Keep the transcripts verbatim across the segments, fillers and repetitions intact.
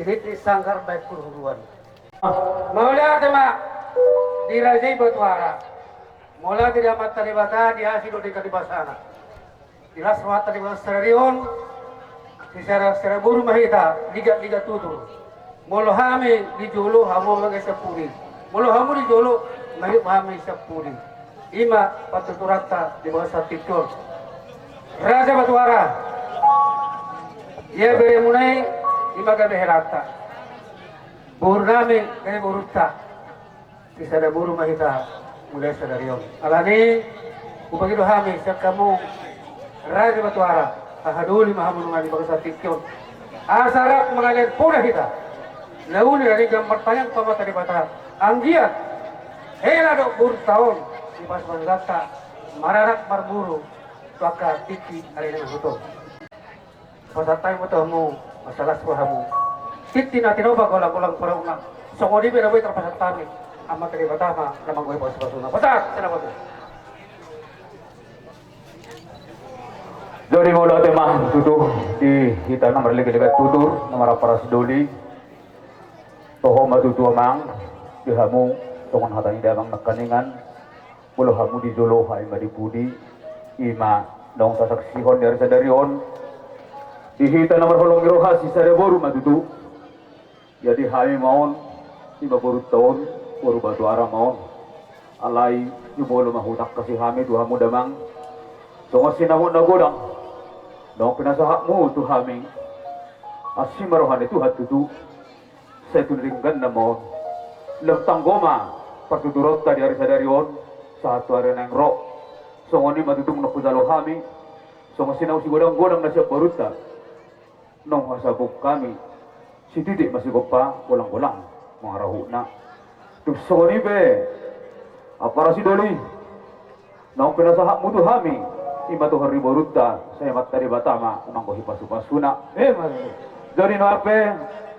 Di sanggar baik perguruan. Mauliate ma di raja i Batuara. Mauliate di Amanta Debata, di asi dohot di kati basana. Di las rohanta di bagasan sadari on, sisada, sisada boru ma hita, ligat-ligat tutur. Molo hami di jolo, hamu ma i sian pudi. Molo hamu di jolo, maihuthon ma hami sian pudi. I ma partuturanta di bagasan tingki on. Raja Batuara. Ia beremuna i, i ma gabe heranta. Boru nami, gabe borunta. Sisada boru ma hita mulai sadari on. Alani, hupangido hami sian hamu raja Batuara, haha doli ma hamu nunga di bagasan tingki on. Asa rap mangalean poda hita. Launa na denggan martangiang tu Amanta Debata. Anggiat hela dohot borunta on, dipasupasu Debata, maranak marboru tu angka tingki ari na naeng ro. Pasahat hami ma tu hamu, masalah tu hamu. Tintin na tinopa, golang-golang parungkilna. Songon i pe na boi tarpasahat hami. Amanta Debata ma na manggohi pasupasuna. Pasahat, selamat. Jadi mauliate ma tutu di hita na marligat-ligat tutur, na marparasi doli. Toho ma tutu amang, di hamu, songon hata ni damang nangkaningan. Molo hamu di jolo, hami ma di pudi, i ma naung tasaksihon di ari sadari on. Di hita na marholong ni roha, sisada boru ma tutu. Jadi hami ma on, i ma borunta on, boru Batuara ma on. Alai, jumolo ma hutangkasi hami tu hamu damang. Songon sinamot na godang naung pinasahatmu tu hami. Asi ma roha ni Tuhan tutu. Sai tu na dengganna ma on. Lam tanggo ma partuturonta di ari sadari on, sahat tu ari na naeng ro. Songon i ma tutu naung hujalo hami, songon sinamot sigodang-godang na sian borunta. Naung hasabung hami, sititik ma sigompa, golang-golang mangarahutna. Tung songon i pe, amparasi doli. Naung pinasahatmu tu hami, i ma tu hori borunta, sai Amanta Debata ma na manggohi pasupasuna. Emma tutu. Jadi nuaeng pe,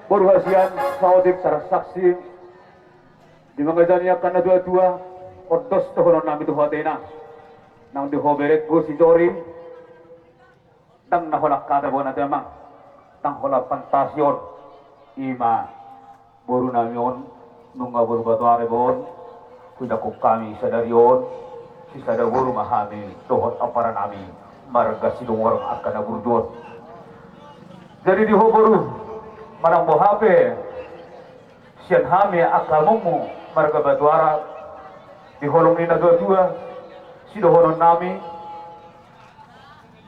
boru hasian, saotik tarsaksi. Di mangajari angka natuatua, on dos dohonon nami tu ho atena. Nang di ho berengku si Jori. Ndang na holan hata bona tu amang, ndang holan fantasi on. I ma boru nami on, nunga boru Batuara iba on. Hujangkon hami sadari on, sisada boru ma hami dohot ampara nami marga Situmorang angka na burju on. Jadi di ho boru, manang boha pe sian hami angka amongmu marga Batuara, di holong ni natuatua, sidohonon nami,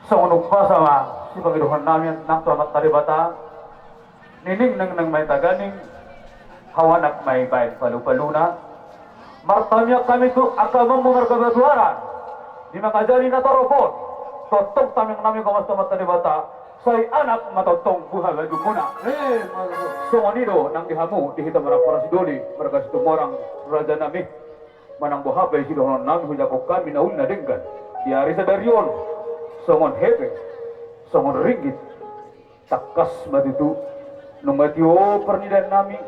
songon umpasa ma sipangidohon nami nang tu Amanta Debata, ninning neng neng ma i taganing, hau anak ma i baen palupaluna. Martamiang hami tu angka amongmu marga Batuara, di mangajari na torop on, tongtong tamiang nami homas tu Amanta Debata, sai anak ma tongtong buha bajumuna. Eh, mantap. Songon i do nang di hamu, di hita marparasi doli, marga Situmorang, raja nami. Manang boha pe sidohonon nami, hujangkon hami na uli na denggan di ari sadari on, songon hepeng, songon ringgit, tangkas ma tutu. Nunga tio parnidaan nami,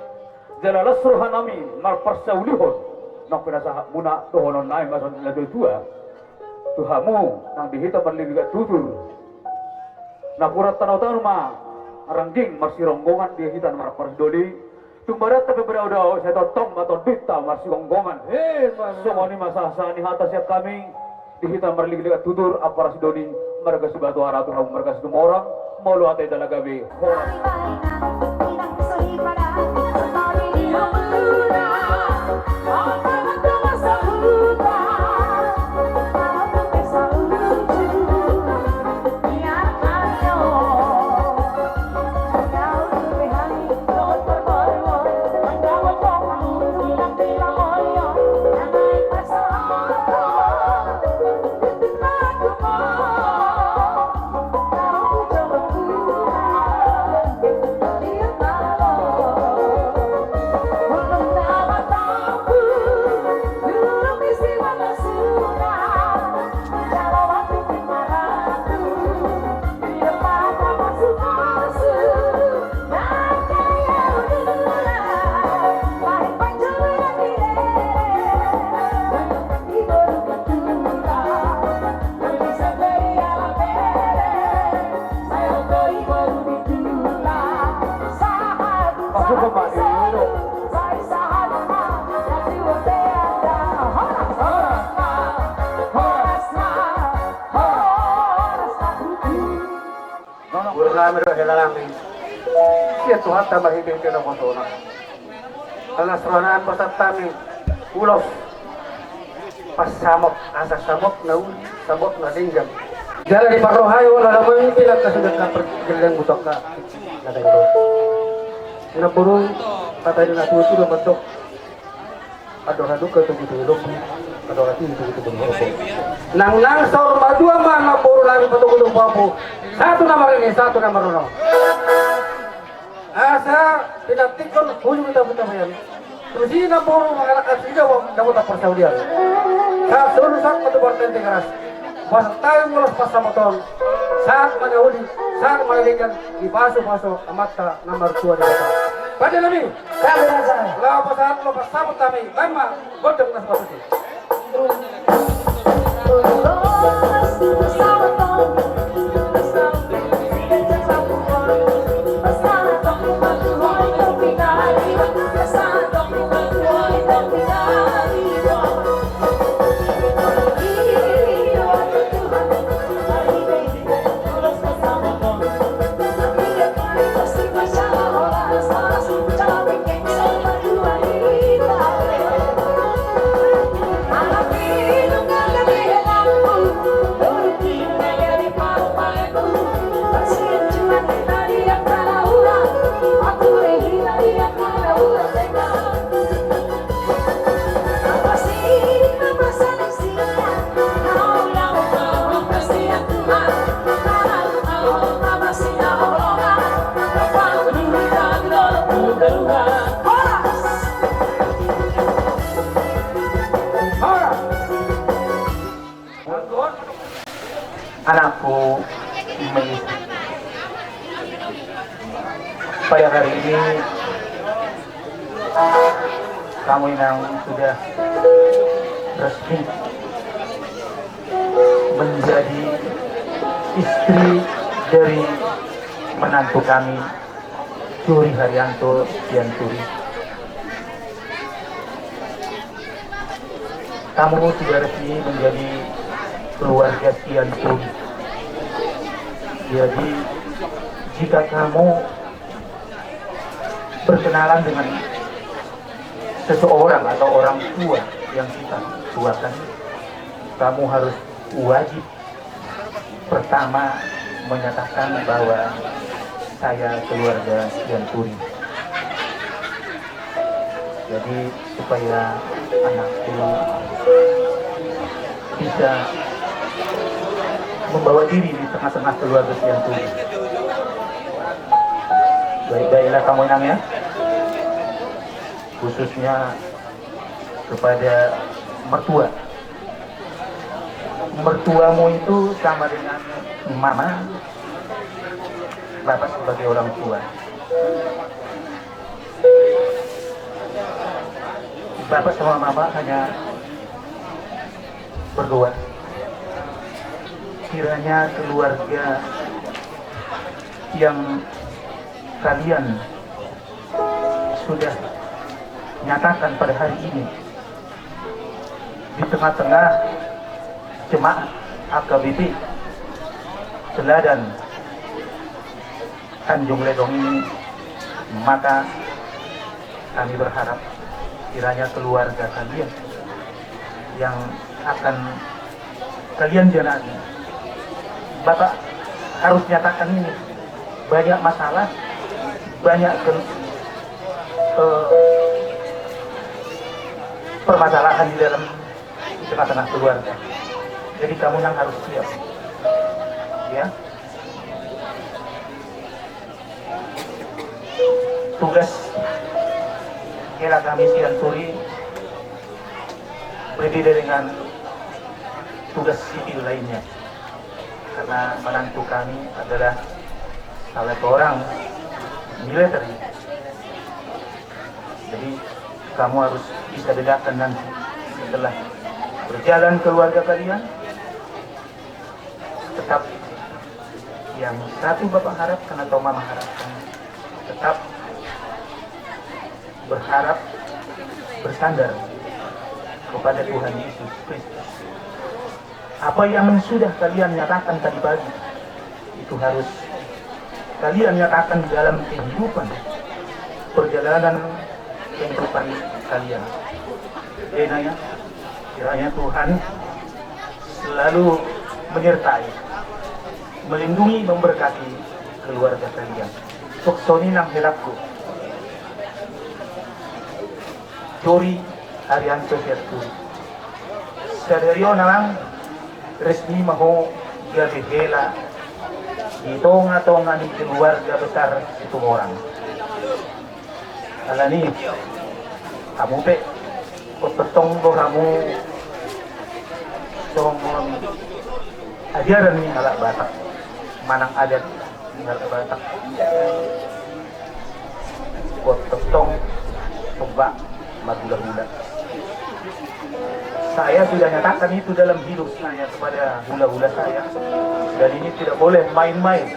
jala las roha nami marparsaulihon naung pinasahatmuna, dohonon nami ma songon natuatua tu hamu nang di hita marligat-ligat tutur. Napuran tanotano ma rangging marsironggongan di hita na marparasi doli. Tung badanta pe badao-dao, sai tongtong ma tondinta marsigomgoman. Eh, mantap. Songon i ma sahat-sahat ni hata sian hami, di hita marligat-ligat tutur, amparasi doli, marga Sibatuara tu hamu marga Situmorang, molo ate dala gabe, horas. Hela nami sian Tuhanta marhitehite naposona. Ala na so roha nami pasahat hami ulos pansamot, asa samot na uli, samot na denggan. Jala diparrohai ulaon na mangihut, angka suda angka pargellengan butuh angka na denggan. Inang boru, hata ni natuatua do mandok: Andor halumpang, togu-togu lombu, andor halumpang, togu-togu lombu. Nang, nang saur matua ma, inang boru, nang patogu-togu pahompu, sahat tu na marnini, sahat tu na marnono. Asa pinantikhon ujung ni tapian-tapian. Tusi, inang boru, mangalangka tu jabu, dapotan parsaulian. Sahat solu, sahat ma tu Partai Tigaras. Pasahat hami ulos pansamot on, sahat ma na uli, sahat ma na denggan, dipasupasu Amanta na martua Debata. Pande nami. Laho pasahat, laho pasamot hami, baen ma gondang na sapatutu. Anakku Melisa, pada hari ini kamu, Inang, sudah resmi menjadi istri dari menantu kami, Turi Haryanto Sianturi. Kamu sudah resmi menjadi keluarga Sianturi. Jadi, jika kamu berkenalan dengan seseorang atau orang tua yang kita tuakan, kamu harus wajib pertama menyatakan bahwa saya keluarga Sianturi. Jadi, supaya anakku bisa membawa diri di tengah-tengah keluarga Sianturi. Baik-baiklah kamu, Inang, ya. Khususnya kepada mertua. Mertuamu itu sama dengan mama, bapak sebagai orang tua. Bapak sama mama hanya berdua. Kiranya keluarga yang kalian sudah nyatakan pada hari ini di tengah-tengah jemaat H K B P Teladan Tanjung Ledong ini, maka kami berharap kiranya keluarga kalian yang akan kalian jalani, Bapak harus nyatakan ini, banyak masalah, banyak ke, eh, permasalahan di dalam tengah-tengah keluarga. Jadi kamu yang harus siap, ya. Tugas hela kami Sianturi berbeda dengan tugas sipil lainnya, karena menantu kami adalah salah seorang militer. Jadi kamu harus bisa bedakan nanti setelah berjalan keluarga kalian, tetap yang satu Bapak harapkan atau Mama harapkan, tetap berharap bersandar kepada Tuhan Yesus Kristus. Apa yang sudah kalian nyatakan tadi pagi, itu harus kalian nyatakan dalam kehidupan, perjalanan kehidupan kalian. Kiranya, kiranya Tuhan selalu menyertai, melindungi, memberkati keluarga kalian. Songon i nang helangku. Jori Arianto Sianturi. Sadari on amang, resmi ma ho gabe hela di tonga-tonga ni keluarga besar Situmorang. Alani hamu pe, ingkon tongtong do hamu songon ajaran ni halak Batak manang adat ni halak Batak. Ingkon tongtong coba marhula-hula. Saya sudah nyatakan itu dalam hidup saya kepada hula-hula saya. Dan ini tidak boleh main-main.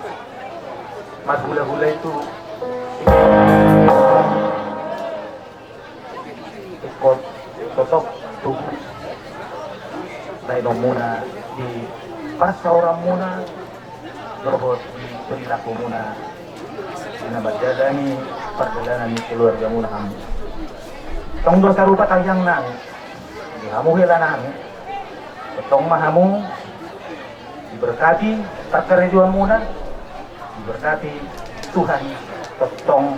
Marhula-hula itu ingkon totop tugu baenonmuna di parsaoranmuna, dohot di perilakumuna di na manjalani pardalanan ni keluargamuna hamu. Tong do sarupa tangiang nami di hamu hela nami. Tongtong ma hamu diberkati parkarejoanmuna, diberkati Tuhan tongtong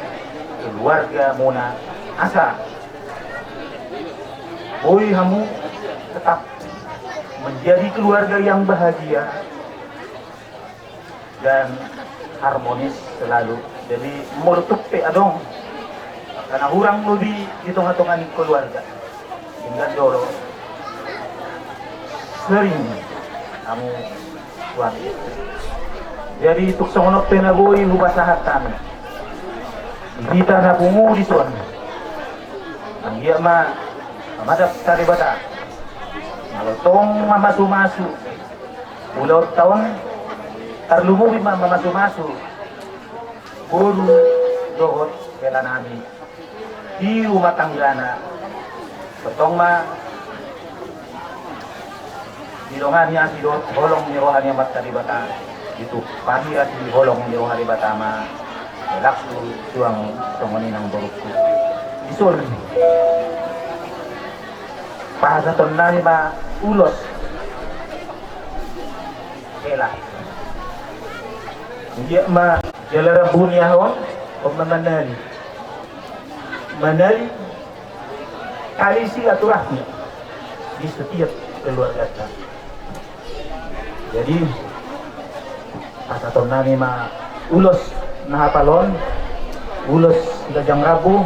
keluargamuna, asa boi hamu tetap menjadi keluarga yang bahagia dan harmonis selalu. Jadi molo tung pe adong angka na hurang lobi di tonga-tonga ni keluarga, denggan jolo sering hamu tuan. Jadi tung songon on pe na boi hupasahat hami di hita na pungu dison, anggiat ma mamadap Debata, molo tong mamasu-masu ulaonta on, tarlumobi ma mamasu-masu boru dohot hela nami di rumah tanggana. Tongtong ma didongani asi dohot holong ni roha ni Amanta Debata, ditumpahi asi holong ni roha Debata ma helangku, suang songon i nang borungku. Dison pasahaton nami ma ulos hela. Anggiat ma jala rambu ni aha on, on ma manali, manali tali silaturahmi di setiap keluargata. Jadi pasahaton nami ma ulos na hapal on, ulos ganjang rambu,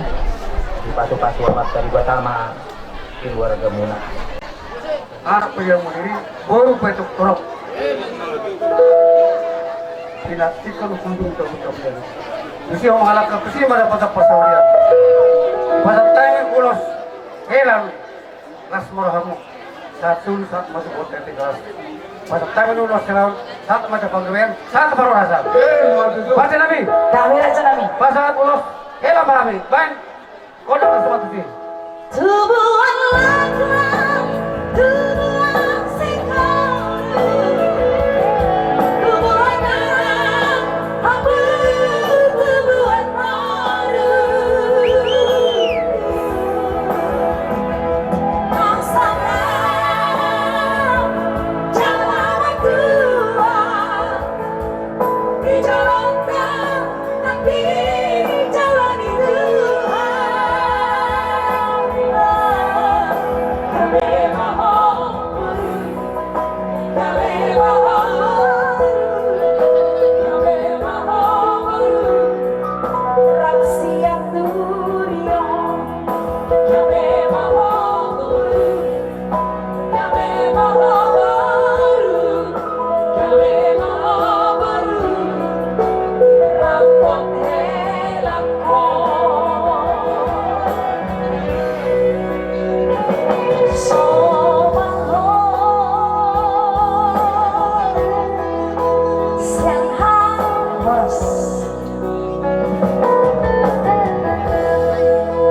dipasu-pasu Amanta Debata ma keluargamuna. Anak pe ia mandiri, boru pe tung torop. Pinantikan sundung tabu-tabu. Tusi mangalangka tusi ma dapotan pasaurian. Pasahat hami ulos hela, las ma rohamu. Sahat solu sahat masuk kota tiga belas. Pasahat hami ulos hela, sahat ma tu panggabean, sahat parhorasan. Pate nami. Dame raja nami. Pasahat ulos hela ma hami. Baen. Kota Kasmatusi. Tubuan laklang, tubuan singkoru, tubuan arang, abu, tubuan maru. Nang salam, jalan kuat.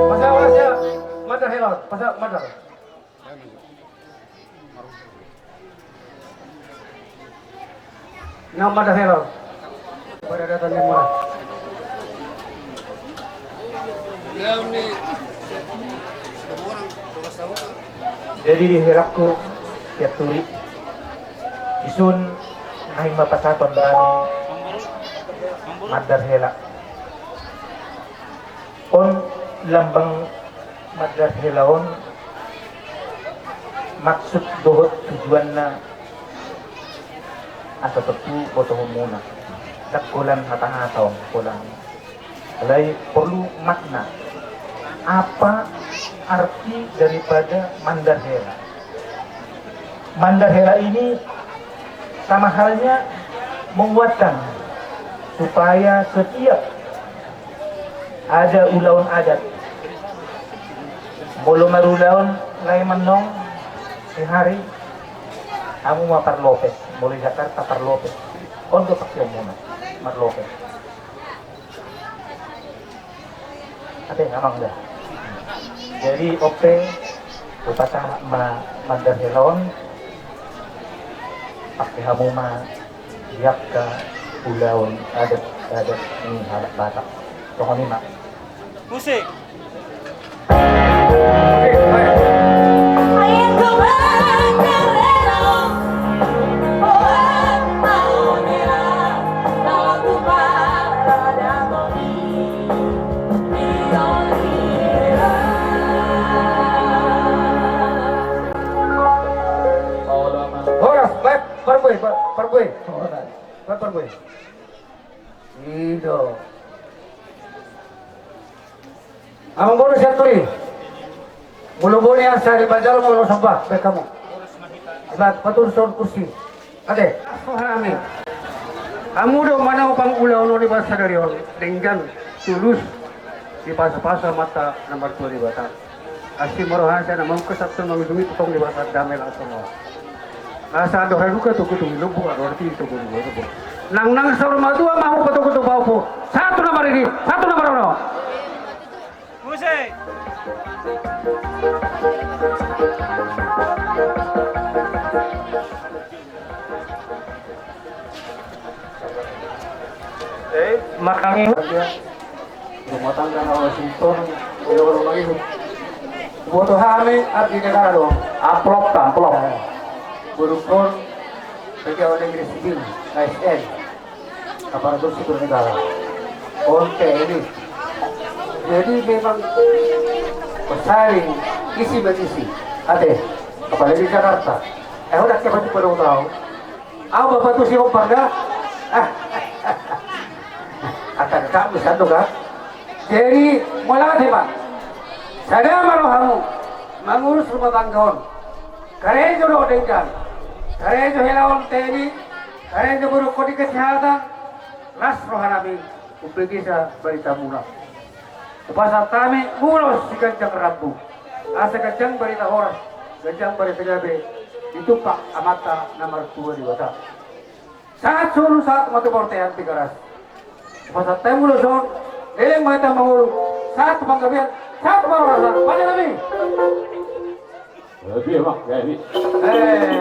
Pasahat ulos ya, madar hela, pasahat madar. Nang madar hela. Pada datang ni mula. Jadi di helangku, Pianturi, isun naeng ma pasahaton hami mandar hela. On lambang mandar hela on, maksud dohot tujuanna, asa tontu botohonmuna. Ndang holan hata-hata on, holan. Alai porlu makna. Apa arti daripada mandar hela? Mandar hela ini sama halnya menguatkan supaya setiap ada ulaon adat. Molo marulaon lae mannong sehari, hamu ma parlopes, molo di Jakarta parlopes. On do pakeonmuna, marlopes. Ate, amang da. Jadi, on pe, hupasahat ma mandar hela on, pake hamu ma di angka ulaon adat-adat ni halak Batak. Songon i ma. Musik. Horas, baik, parbue, par-, parbue. Horas. Baik, parbue. I do. Amang boru Sianturi. Molo boi nian sari bajal molo sombah, baen hamu. Ibat, paturus on kursi. Ate. Amin. Hamu do manopang ulaon on di bagasan sadari on, denggan, tulus, dipasupasu Amanta na martua Debata. Asi ma rohana sian na mangungka, sabotulna mangujungi, tongtong di bagasan dame laos songon on. Asa andor haduka, togu-togu i lombu, andor halumpang togu-togu i lombu. Nang, nang saur matua ma hamu patogu tu pahompu. Sahat tu na maridi, sahat tu na marono. Musik. Eh, makangi. Rumah tangga na Washington, dia baru lagi. Buat hami abdi negara do. Amplop, amplop. Borungkon, pegawai negeri sipil, A S N. Aparatur sipil negara. On T N I. Jadi memang saling isi mengisi. Ate, apalagi di Jakarta. Eh, udah siapa tuh pada tahu? Au bapa tu si ompar da. Akan kami satu kan. Jadi mauliate ma. Sada ma rohamu mangurus rumah tangga on. Karejo do denggan. Karejo hela on T N I. Karejo borungkon di kesehatan. Las rohanami. Umbegesa baritamuna. Hupasahat hami ulos si ganjang rambu. Asa ganjang barita horas, ganjang barita gabe, ditumpak Amanta na martua Debata. Sahat solu, sahat ma tu bontean Tigaras. Hupasahat hami ulos on, leleng ma hita mangolu, sahat tu panggabean, sahat tu parhorasan, pande nami. Lebih, Bang, jadi. Eh.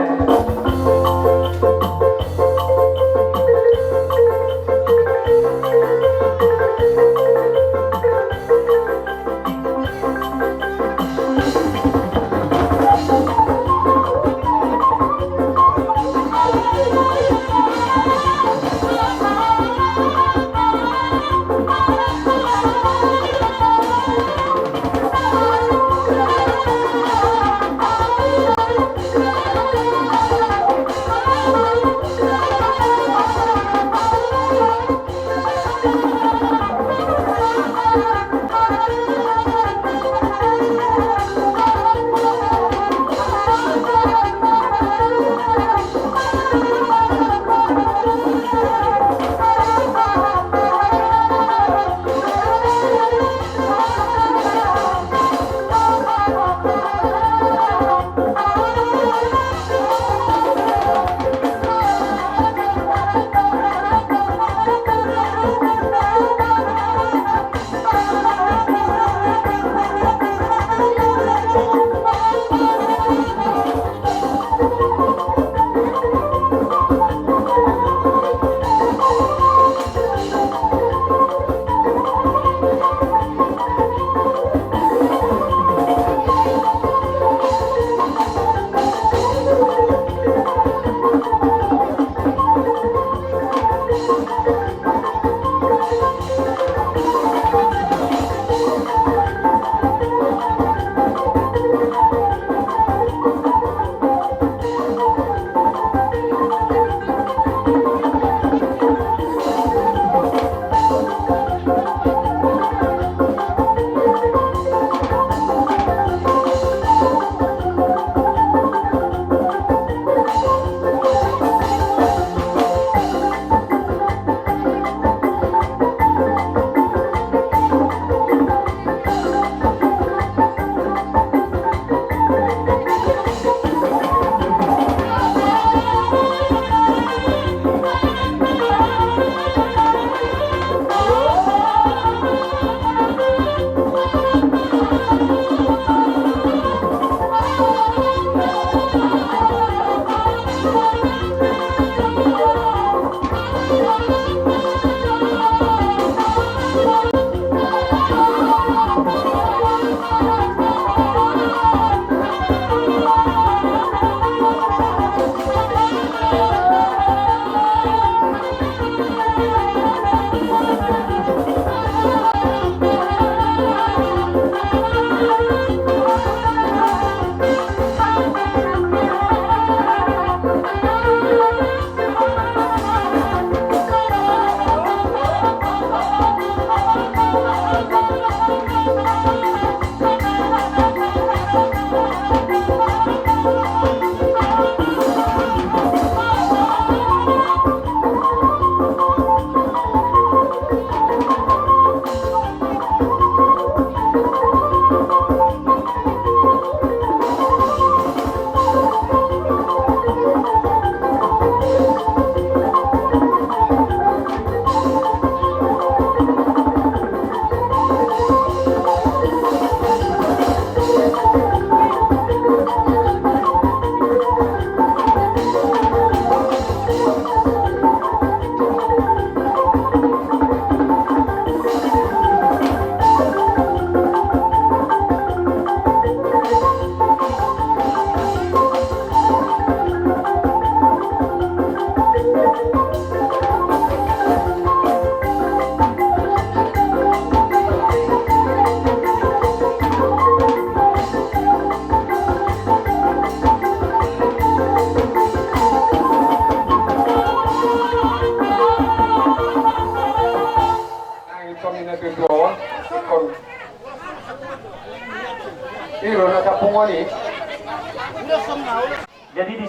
Jadi di,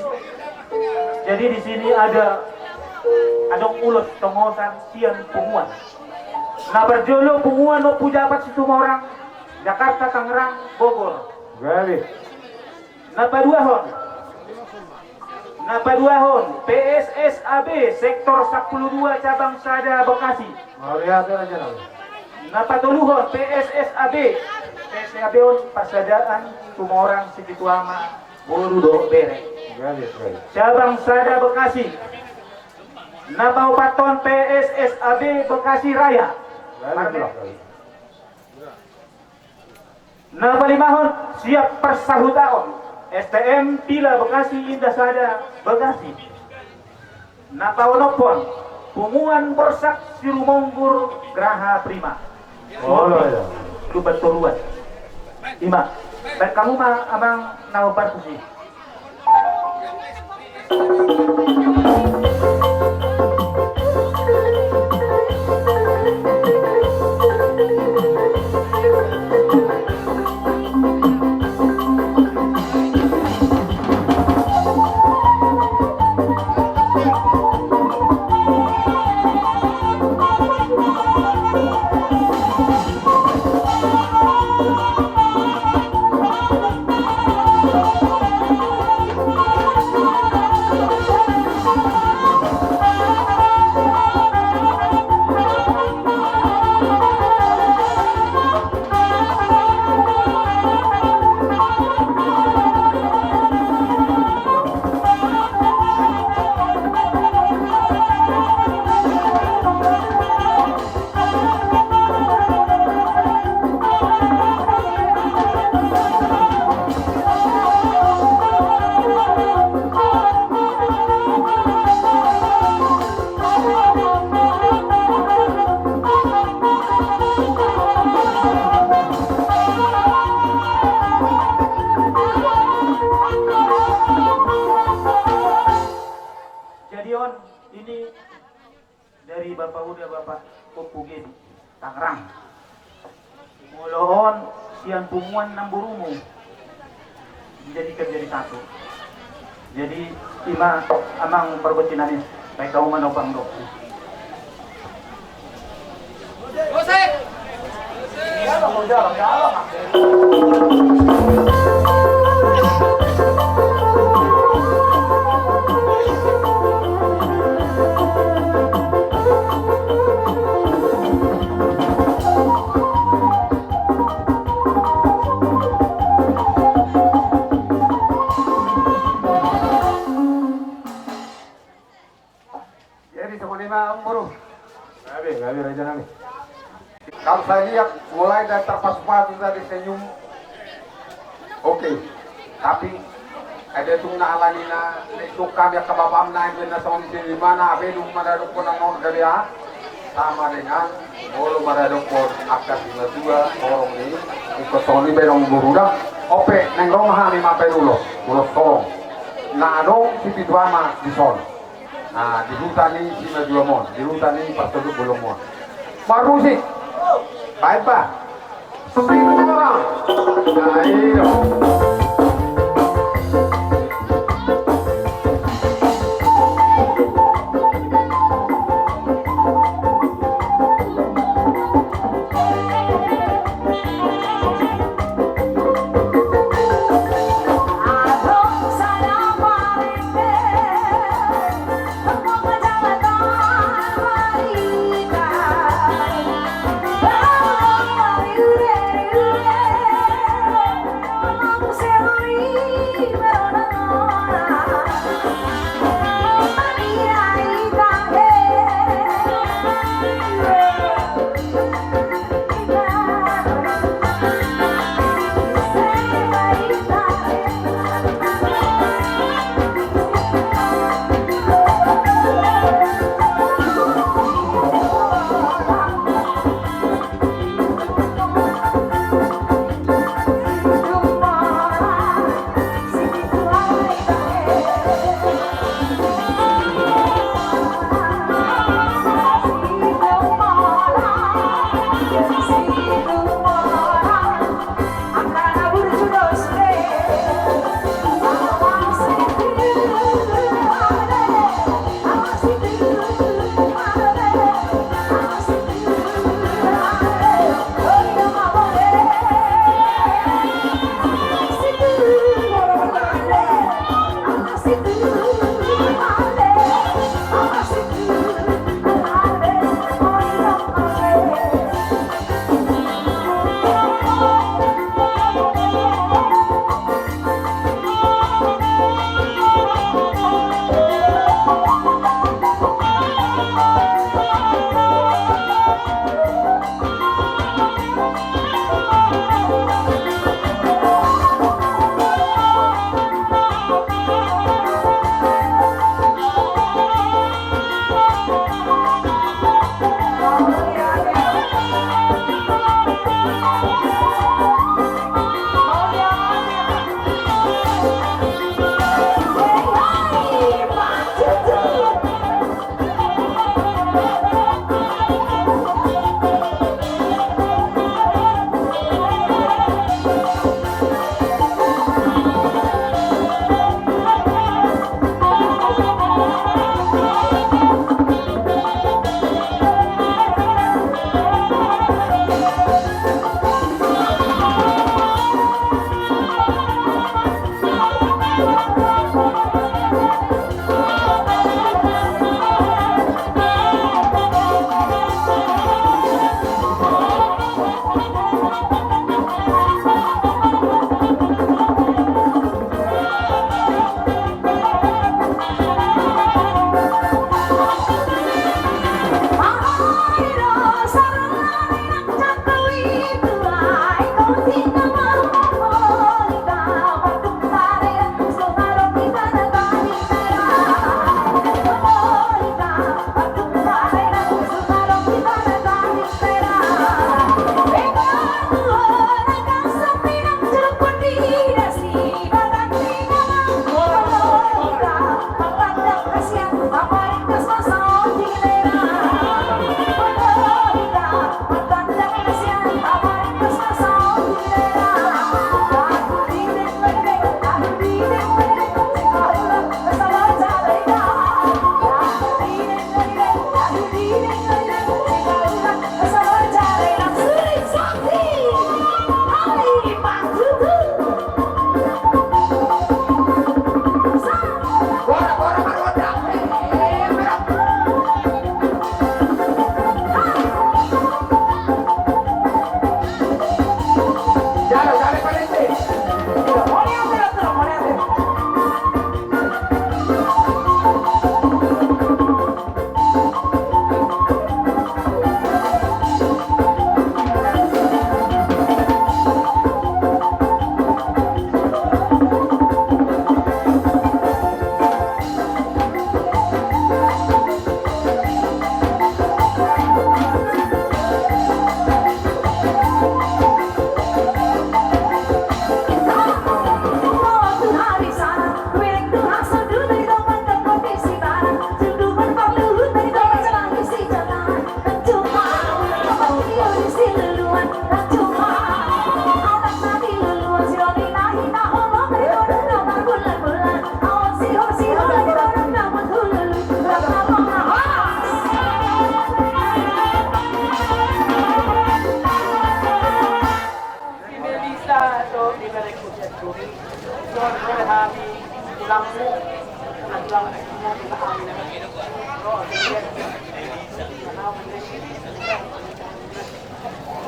jadi di sini ada, ada ulos tongosan sian punguan. Na parjolo punguan Ompu Japat Situmorang, Jakarta, Tangerang, Bogor. Gabe. Na paduahon, na paduahon P S S A B sektor sampulu dua cabang sada Bekasi. Mauliate raja nami. Na patoluhon P S S A B, P S S A B on parsadaan Situmorang, Sipitu Ama, boru dohot bere. Gabe, gabe. Cabang sada Bekasi. Na paopathon P S S A B Bekasi Raya. Gabe, gabe. Na palimahon siap parsahutaon S T M Pila Bekasi Indah Sada Bekasi. Na paonomhon punguan Borsak Sirumonggur Graha Prima. Olo, ya. Tupat toruan. Ima, baen hamu ma amang na hombar tusi. Jadi on, ini dari Bapak Uda, Bapak Ompu Gedi, Tangerang. Molo on sian punguan namborumu dijadikan jadi satu. Jadi ima amang pargonsi nami, baen hamu ma na hombar dohot. Jadi songon i ma amang boru. Gabe, gabe raja nami. Kalau saya lihat mulai dari terpasu-pasu tadi senyum. Oke. Tapi ada tung na alani na, na itu kami angka bapakna itu na songon i, di mana abe dung maradophon na on gabe a. Sama dengan molo maradophon angka simatua horong ni, ingkon songon i be dong boru da. Ope, naeng ro ma hami mambaen ulos, ulos horong. Na adong Sipitu Ama dison. Nah, di huta ni simatua mon, di huta ni parsonduk bolon mon. Marmusik. Baik, Pak. Sing orang. Nah, iya.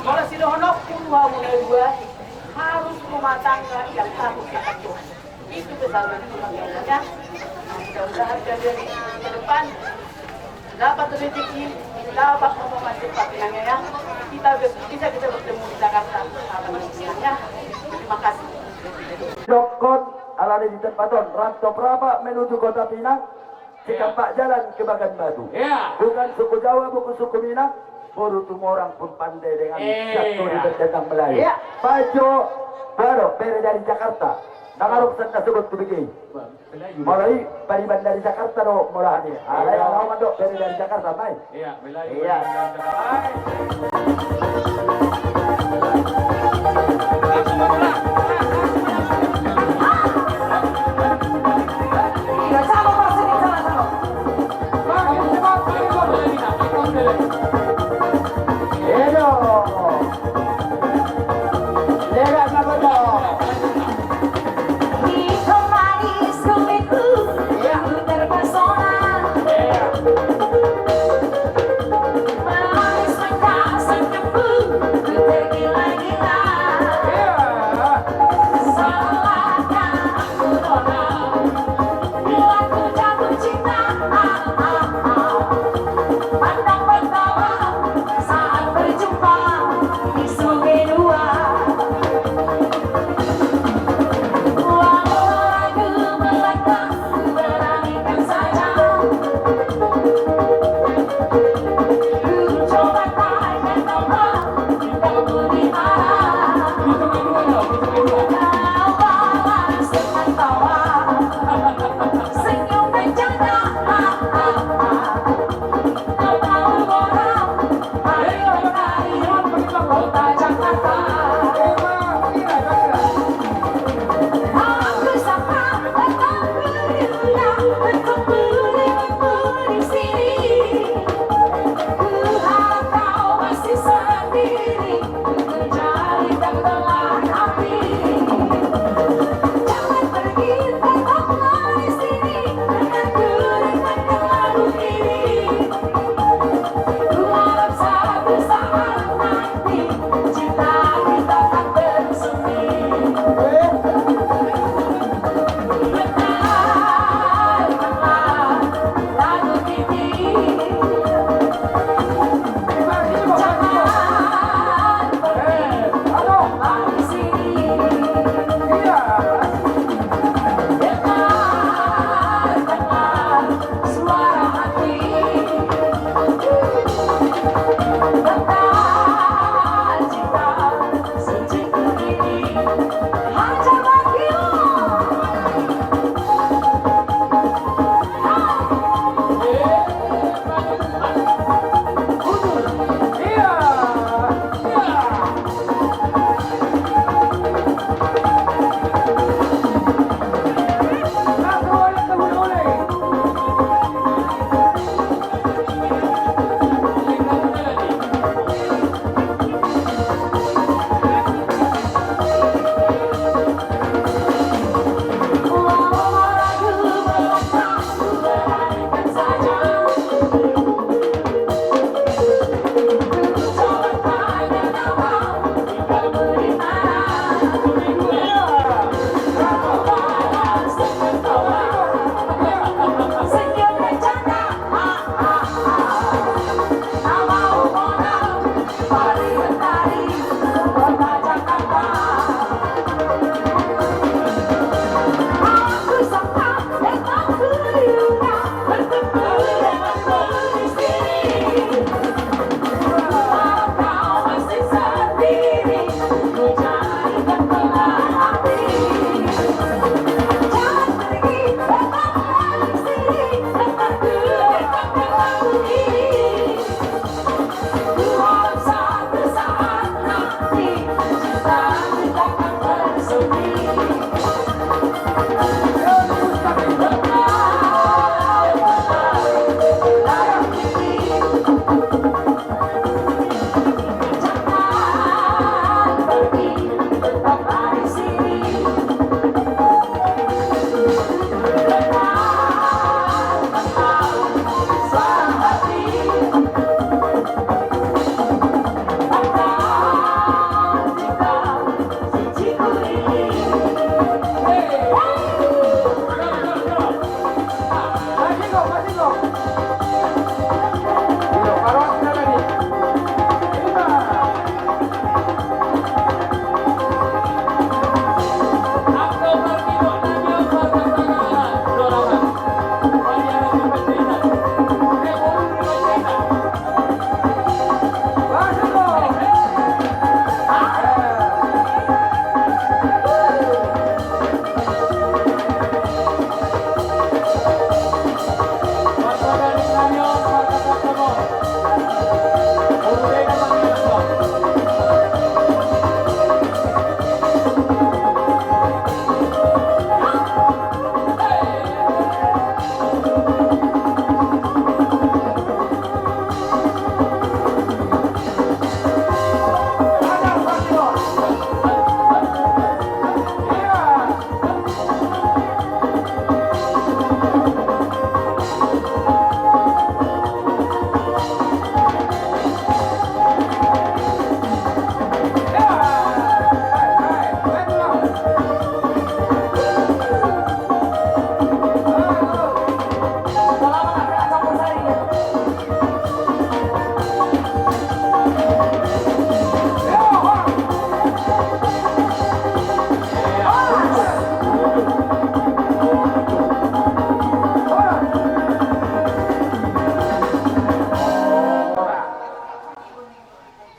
Molo sidohononku tu hamuna dua, harus rumah tangga yang takut akan Tuhan. Itu pesan dari Tuhan, ya. Mudah-mudahan kalian ke depan dapat rezeki, dapat memasuki penganiayaan. Kita be-, bisa kita bertemu di Jakarta. Apa namanya? Terima kasih. Dokon, ala di tempat on, Rantau Prapat menuju Kota Pinang. Sekampak jalan ke Bagan Batu. Iya. Bukan suku Jawa, bukan suku Minang. Boru Tumorang pun pandai dengan santuni bertentang Melayu. Iya. Pajo, baru bere dari Jakarta. Nang aruk sanda sebut tu bege. Molo i pariban dari Jakarta do molo hami. Alai ala mandok bere dari Jakarta mai. Iya, Melayu. Iya.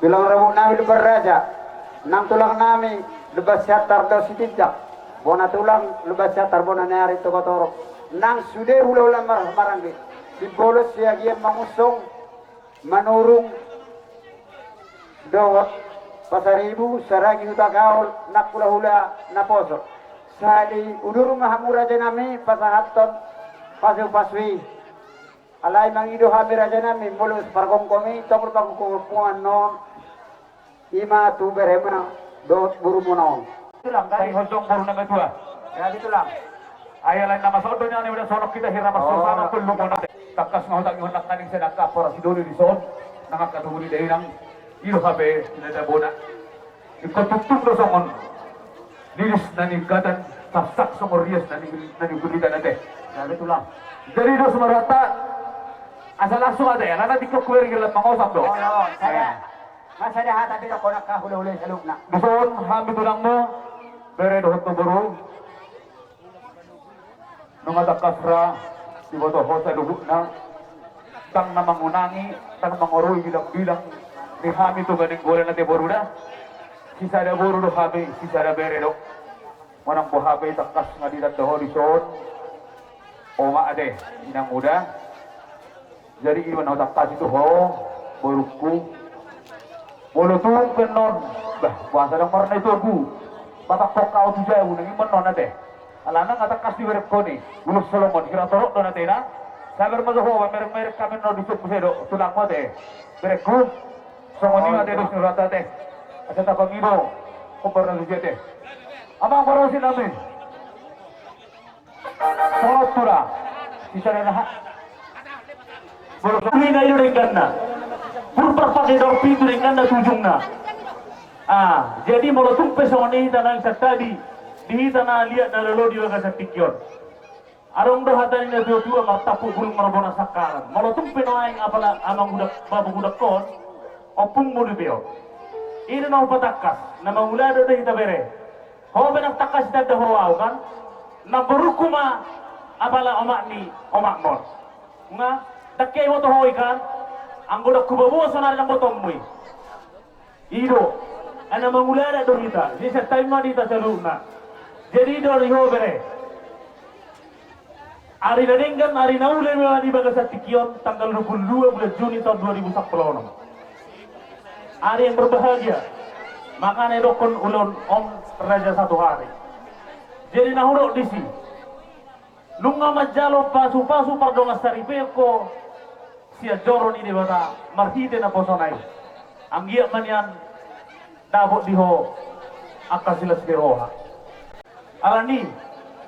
Tulang rorobot nami Lumban Raja, nang tulang nami Lumban Siantar dohot Sitinjak, bona tulang Lumban Siantar, bona ni ari Togatorop, nang sude hulahula mar-, maranggi, Simbolon, Siagian, Mangunsong, Manurung, dohot Pasaribu, Saragi, Hutagaol, nang hulahula naposo. Sahali udur ma hamu raja nami pasahathon pasupasu i. Alai mangido hami raja nami, molo pargomgomi tong do panggompunggompung on, ima tu beremuna dohot borumuna on. Tulang, gabe. Sai hojong boru na matua. Gabe, tulang. Ai alai na masa on do nian, uda sonok hita hira marsuasana, oh, tolu mona. Tangkas nga hutangihon nangkaning, sai nangka poras i do di son, nang angka tubu ni dainang. I do hape na tabona. Ingkon tungtung do songon lilis na nigatan, sapsak songon rias na ni, na niguritan, ate. Gabe, tulang. Jadi dos ma rohanta, asa langsung, ate, alana tingkos hubereng, lam mangosap do. Oh, oh, sada. Eh. Nga sada hata pe dohonon angka hulahula saluhutna. Dison hami tulangmu, bere dohot tu boru. Nunga tangkas ra diboto ho saluhutna, ndang na mangunangi, ndang mangorui bilangbilang ni hami tu gandeng gola, ate, boru da. Sisada boru do hami, sisada bere do. Manang boha pe tangkas nga ditanda ho dison, omak, ate, inang, uda. Jadi i ma na hutangkasi tu ho, borungku. Molo tung pe annon, bah, boasa ndang marnai togu, patangkon ho tu jabu, nang i ma annon, ate. Alana nga tangkas diberengkon i, ulos solongon hira torop do, ate, na. Sabar ma jo ho, mamerengmereng hami annon dison, muse do tulangmu, ate. Berengku, songon i ma, ate, dos ni rohanta, ate. Asa tapangido hombar na tusi, ate. Amang parhobas nami. Songon on tu ra. Sisada na ha-, molo songon i, na i do dengganna. Purba pake dorpi tu dengganna tu ujungna. Ah, jadi molo tung pe songon i hita naeng santabi, di hita na liat na lolo di bagasan tingki on. Adong do hata ni natuatua, martampuk bulung marbona sangkalan. Molo tung pe nuaeng apala amang udak, babuk udakkon, ompungmu dope on. I do na hupatangkas, na mangula do, do hita bere. Ho pe ndang tangkas ditanda ho ahu kan, namborungku ma apala omak ni omakmon. Nga, ndang hea diboto ho i kan, anggo ndang hupaboa sonari nang botoonmu i. I do, ai na mangula adat do hita, jadi santabi ma di hita saluhutna. Jadi i do ari ho bere. Ari na denggan, ari na uli ma di bagasan tingki on, tanggal dua puluh dua bulan Juni tahun dua ribu sampulu onom. Ari yang berbahagia, makana didokkon ulaon on Raja Satu Hari. Jadi na hudok disi, nunga manjalo pasupasu pardongansaripeon ho sian joro ni Debata marhite naposona i. Anggiat ma nian dapot di ho angka silas ni roha. Alani,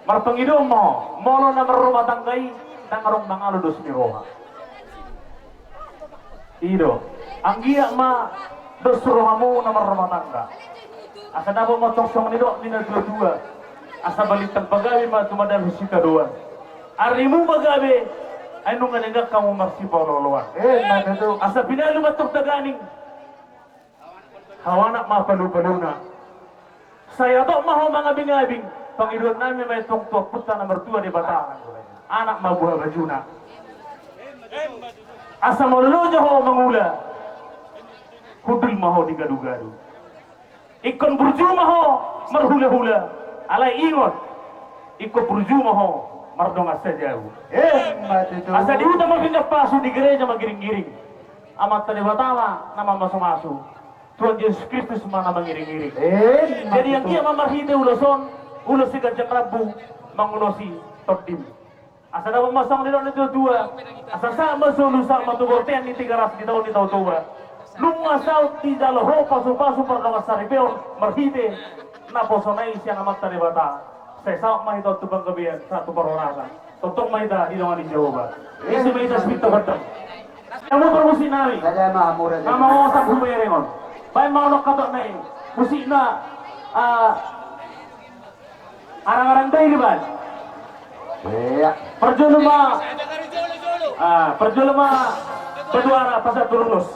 marpangidoan ma ho, molo na marrumah tangga i, ndang adong mangalo dos ni roha. I do, anggiat ma dos rohamu na marrumah tangga. Asa dapot ma tong songon nidok ni natuatua, asa balintang pagabe ma tumandangkon sitadoan. Arimu ma gabe, ai nunga denggan hamu marsipaolooloan. Eh, na tutu. Asa pinalu ma tong taganing hau anak ma palupaluna. Sai atok ma ho mangabingabing, pangidoan nami ma i tong tu Ompunta na martua Debata. Anak ma buha bajuna. Asa molo loja ho mangula, hundul ma ho di gadu-gadu. Ingkon burju ma ho marhula-hula. Alai ingot, ingkon burju ma ho mardongan sajabu. Emma tutu. Asa di huta ma pindang pasu, di gereja ma giring-giring. Amanta Debata ma na mamasu-masu. Tuhan Jesus Kristus ma na mangiring-iring. Emma tutu. Jadi anggiat ma marhite ulos on, ulos siganjang rambu, mangulosi tondim. Asa dapot ma songon nidok ni natua-tua, asa sahat ma solu, sahat ma tu bontean ni Tigaras di taon ni Tao Toba. Nunga saut dijalo ho pasu-pasu pardongan saripeon marhite naposona i sian Amanta Debata. Sai saut ma hita on tu panggabean, sahat tu parhorasan. Tongtong ma hita didongani Jahowa. Isi ma hita sipinta gondang. Hamu parmusik nami. Sada ma hamu raja. Nama osak hubereng on. Baen ma on katok nai. Musikna, ah, Arang-arang dai riban. Iya. Parjolo ma. Ah, parjolo ma. Paduara pasahat tu ulos.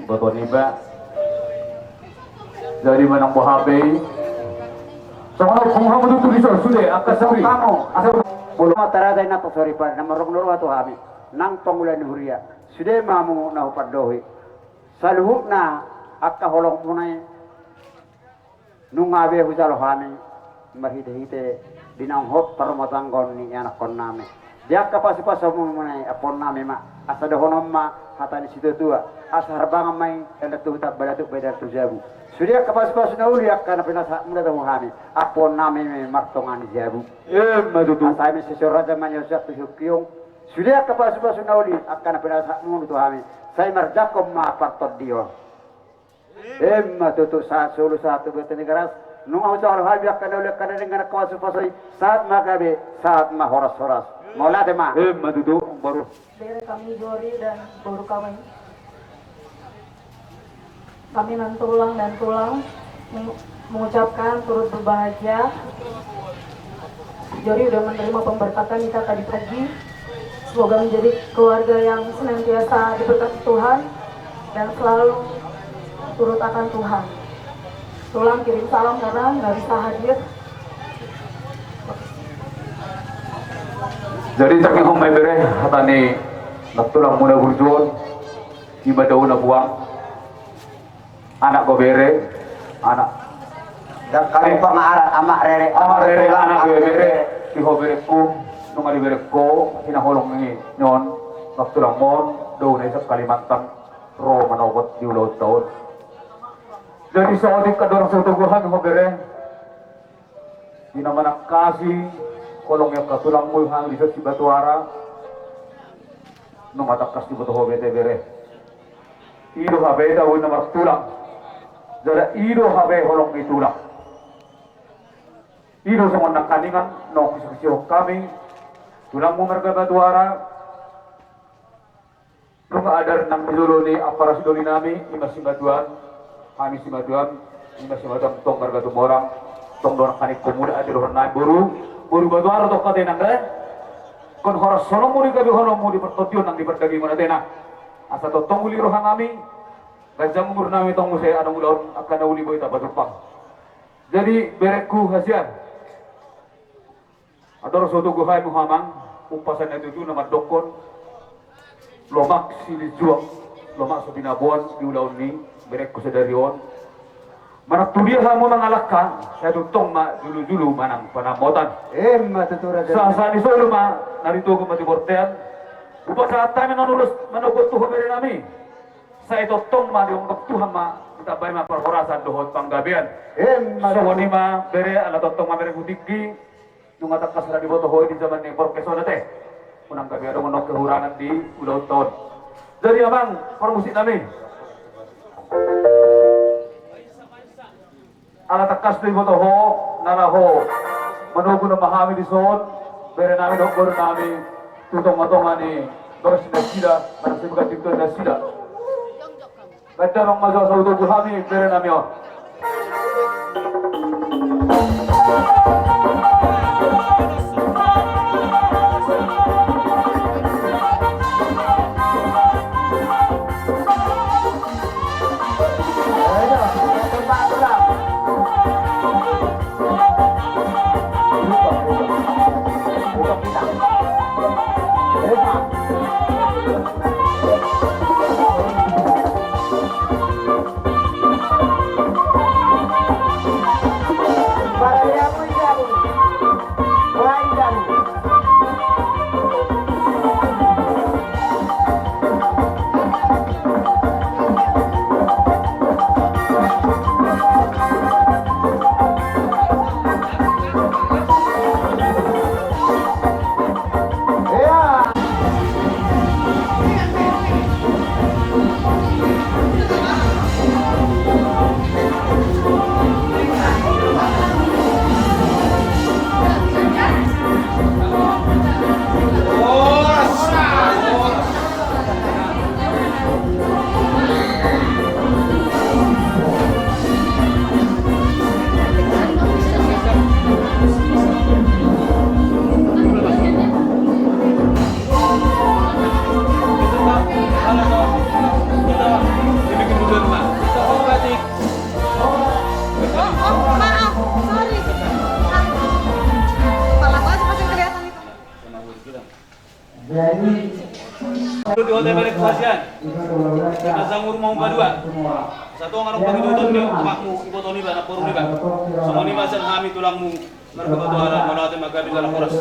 Boto niba. Jadi manang boha pe i. Songon on hamu tutu dison sude angka suri. Hamu asa bolo. Mataradai na pasori pa na marrong na roha tu hami. Nang pangula ni huria. Sude ma hamu na hupandohi. Saluhutna angka holongmuna i. Nunga be hujalo hami marhitehite di naung hot parrumatanggaon ni anakkonnami. Di angka pasupasumuna i ampuonnami ma, asa dohonon ma hata ni situatua, asa harbangan ma i, enda tu huta balatuk badan tu jabu. Sude angka pasupasu na uli angka na pinasahatmuna tu hami, ampuonnami ma i martonga ni jabu. Emma tutu. Asa hami sisor raja ma nion siap tu hiungkiung. Sude angka pasupasu na uli angka na pinasahatmuna tu hami, sai marjangkon ma partondion. Emma tutu, sahat solu sahat tu bontean Tigaras. Nunga hujalo hami angka na uli angka na denggan angka pasupasu i. Sahat ma gabe, sahat ma horashoras. Mauliate ma. Emma tutu, boru. Bere kami Jori dan boru kami. Kami nantulang dan tulang meng-, mengucapkan turut berbahagia. Jori udah menerima pemberkatan kita tadi pagi. Semoga menjadi keluarga yang senantiasa diberkati Tuhan dan selalu turut akan Tuhan. Tulang kirim salam karena nggak bisa hadir. Jadi, tangihon ma i bere, hata ni nantulang muna burju on, ima dao na buang. Anak, ho bere, anak. Dan kami pengarah, Amak Rere, Amak Rere, anak, ho bere. Di ho berengku, nunga dibereng ho hinaholong ni on, nang tulangmon, dao na i sian Kalimantan, ro manogot di ulaonta on. Jadi saotik andorang so togu hami ho bere. Di na manangkasi holong ni angka tulangmu hami dison Sibatuara. Nunga tangkas diboto ho be ate bere. I do hape tahu na martulang. Jala i do hape holong ni tulang. I do songon nangkaningan naung husikosihon hami tulangmu marga Batuara. Nunga adar nang di jolo ni ampara sidoli nami, ima simatuam, hami simatuam, ima simatuam tong marga Tumorang, tong do nangkaning pemuda ate dohonon nami boru, boru Batuara tong ate nang re. Ingkon horas songon muna gabe holongmu di partondion nang di pardagingon ate na. Asa tongtong uli roha nami, ganjang umur nami tong muse adong ulaon angka na uli boi tapajumpang. Jadi berengku hasian. Andorang so togu hami ho amang, umpasa na tutu na mandokkon, lomak silinjuang, lomak so binaboan di ulaon ni berengku sadari on. Manang tu dia hamu mangalangka, sai tongtong ma julujulu manang panamotan. Emma tutu raja. Sahat-sahat ni solu ma na di togu ma di bontean. Hupasahat hami na ulos manogot tu ho bere nami. Sai tongtong ma diongkop Tuhan ma, ditambai ma parhorasan dohot panggabean. Emma tutu. Songon i ma bere, ala tongtong ma berengku tingki. Nunga tangkas ra diboto ho i di jaman ni podcast on ate. Unang gabe adong on kehurangan di ulaonta on. Jadi amang parmusik nami, ala tangkas do diboto ho na laho manogu nama hami dison, bere nami dohot boru nami, tu tongatonga ni bagas nasida, manang sibagas tingki nasida. Baen damang ma jo asa hutogu hami bere nami on. Hasian, di na sangurung ma upa dua. Satonga do pangidotonna, omakmu, iboto niba, namboru niba. Songon i ma sian hami tulangmu, marga Batu Alam, mauliate ma gabe jala horas.